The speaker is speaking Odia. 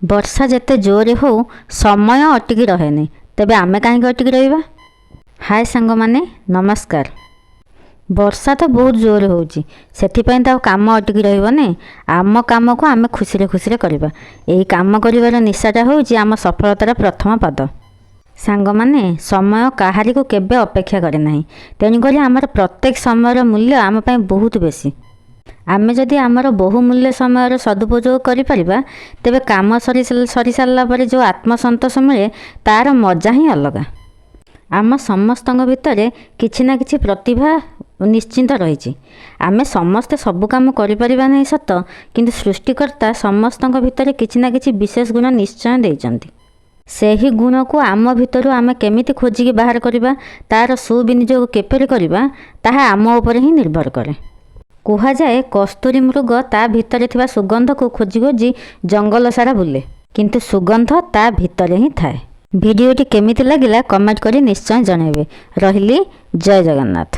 ବର୍ଷା ଯେତେ ଜୋରରେ ହେଉ, ସମୟ ଅଟକି ରହେନି। ତେବେ ଆମେ କାହିଁକି ଅଟକି ରହିବା? ହାଏ ସାଙ୍ଗମାନେ, ନମସ୍କାର। ବର୍ଷା ତ ବହୁତ ଜୋରରେ ହେଉଛି, ସେଥିପାଇଁ ତ ଆଉ କାମ ଅଟକି ରହିବନି। ଆମ କାମକୁ ଆମେ ଖୁସିରେ ଖୁସିରେ କରିବା। ଏହି କାମ କରିବାର ନିଶାଟା ହେଉଛି ଆମ ସଫଳତାର ପ୍ରଥମ ପାଦ। ସାଙ୍ଗମାନେ, ସମୟ କାହାରିକୁ କେବେ ଅପେକ୍ଷା କରେ ନାହିଁ। ତେଣୁକରି ଆମର ପ୍ରତ୍ୟେକ ସମୟର ମୂଲ୍ୟ ଆମ ପାଇଁ ବହୁତ ବେଶୀ। ଆମେ ଯଦି ଆମର ବହୁମୂଲ୍ୟ ସମୟର ସଦୁପଯୋଗ କରିପାରିବା, ତେବେ କାମ ସରିସାରିଲା ପରେ ଯେଉଁ ଆତ୍ମସନ୍ତୋଷ ମିଳେ, ତା'ର ମଜା ହିଁ ଅଲଗା। ଆମ ସମସ୍ତଙ୍କ ଭିତରେ କିଛି ନା କିଛି ପ୍ରତିଭା ନିଶ୍ଚିନ୍ତ ରହିଛି। ଆମେ ସମସ୍ତେ ସବୁ କାମ କରିପାରିବା ନାହିଁ ସତ, କିନ୍ତୁ ସୃଷ୍ଟିକର୍ତ୍ତା ସମସ୍ତଙ୍କ ଭିତରେ କିଛି ନା କିଛି ବିଶେଷ ଗୁଣ ନିଶ୍ଚୟ ଦେଇଛନ୍ତି। ସେହି ଗୁଣକୁ ଆମ ଭିତରୁ ଆମେ କେମିତି ଖୋଜିକି ବାହାର କରିବା, ତା'ର ସୁବିନିଯୋଗ କିପରି କରିବା, ତାହା ଆମ ଉପରେ ହିଁ ନିର୍ଭର କରେ। କୁହାଯାଏ, କସ୍ତୁରୀ ମୃଗ ତା ଭିତରେ ଥିବା ସୁଗନ୍ଧକୁ ଖୋଜି ଖୋଜି ଜଙ୍ଗଲ ସାରା ବୁଲେ, କିନ୍ତୁ ସୁଗନ୍ଧ ତା ଭିତରେ ହିଁ ଥାଏ। ଭିଡ଼ିଓଟି କେମିତି ଲାଗିଲା, କମେଣ୍ଟ କରି ନିଶ୍ଚୟ ଜଣାଇବେ। ରହିଲି, ଜୟ ଜଗନ୍ନାଥ।